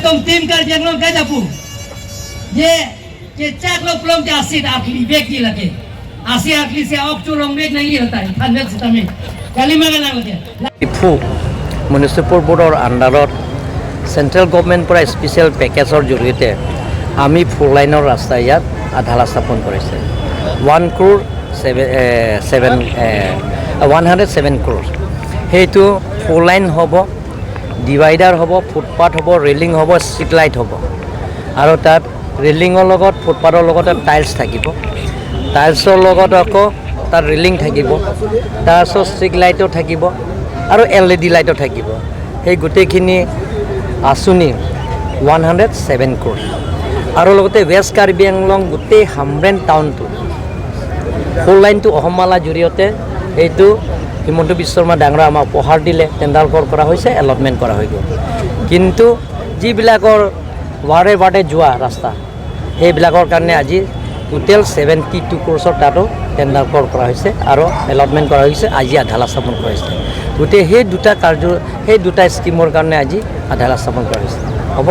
Tong team Karbi Anglong ka japu. Ye ke chak lo plong te asit akli bek di lage. Asi akli se ok chu long bek nahi hota hai. Than bek sitame. Kalima ka lang lage. Diphu municipal বৰ্ডৰ আণ্ডাৰত central government পৰা special পেকেজৰ জৰিয়তে আমি four লাইনৰ ৰাস্তা ইয়াত আধাৰশিলা স্থাপন কৰিছে, 1 crore 7 7 107 crore। সেইটো ফ'ৰ লাইন হ'ব, ডিভাইডাৰ হ'ব, ফুটপাথ হ'ব, ৰেলিং হ'ব, ষ্ট্ৰীট লাইট হ'ব আৰু তাত ৰেলিঙৰ লগত, ফুটপাথৰ লগতে টাইলছ থাকিব, টাইলছৰ লগত আকৌ তাত ৰেলিং থাকিব, তাৰপিছত ষ্ট্ৰীট লাইটো থাকিব আৰু এলইডি লাইটো থাকিব। সেই গোটেইখিনি আঁচনি 107 ক্ৰ'ৰ। আৰু লগতে ৱেষ্ট কাৰ্বি আংলং গোটেই হামৰেণ টাউনটো ফ'ৰ লাইনটো অসম মালাৰ জৰিয়তে সেইটো হিমন্ত বিশ্ব শৰ্মা ডাঙৰীয়া আমাক উপহাৰ দিলে, টেণ্ডাৰ কল কৰা হৈছে, এলটমেণ্ট কৰা হৈ গ'ল। কিন্তু যিবিলাকৰ ৱাৰ্ডে ৱাৰ্ডে যোৱা ৰাস্তা, সেইবিলাকৰ কাৰণে আজি টোটেল 72 ক্ৰ'ৰ্ছৰ তাতো টেণ্ডাৰ কল কৰা হৈছে আৰু এলটমেণ্ট কৰা হৈছে, আজি আধাৰশিলা স্থাপন কৰা হৈছে। গতিকে সেই দুটা কাৰ্য, সেই দুটা স্কীমৰ কাৰণে আজি আধাৰশিলা স্থাপন কৰা হৈছে। হ'ব।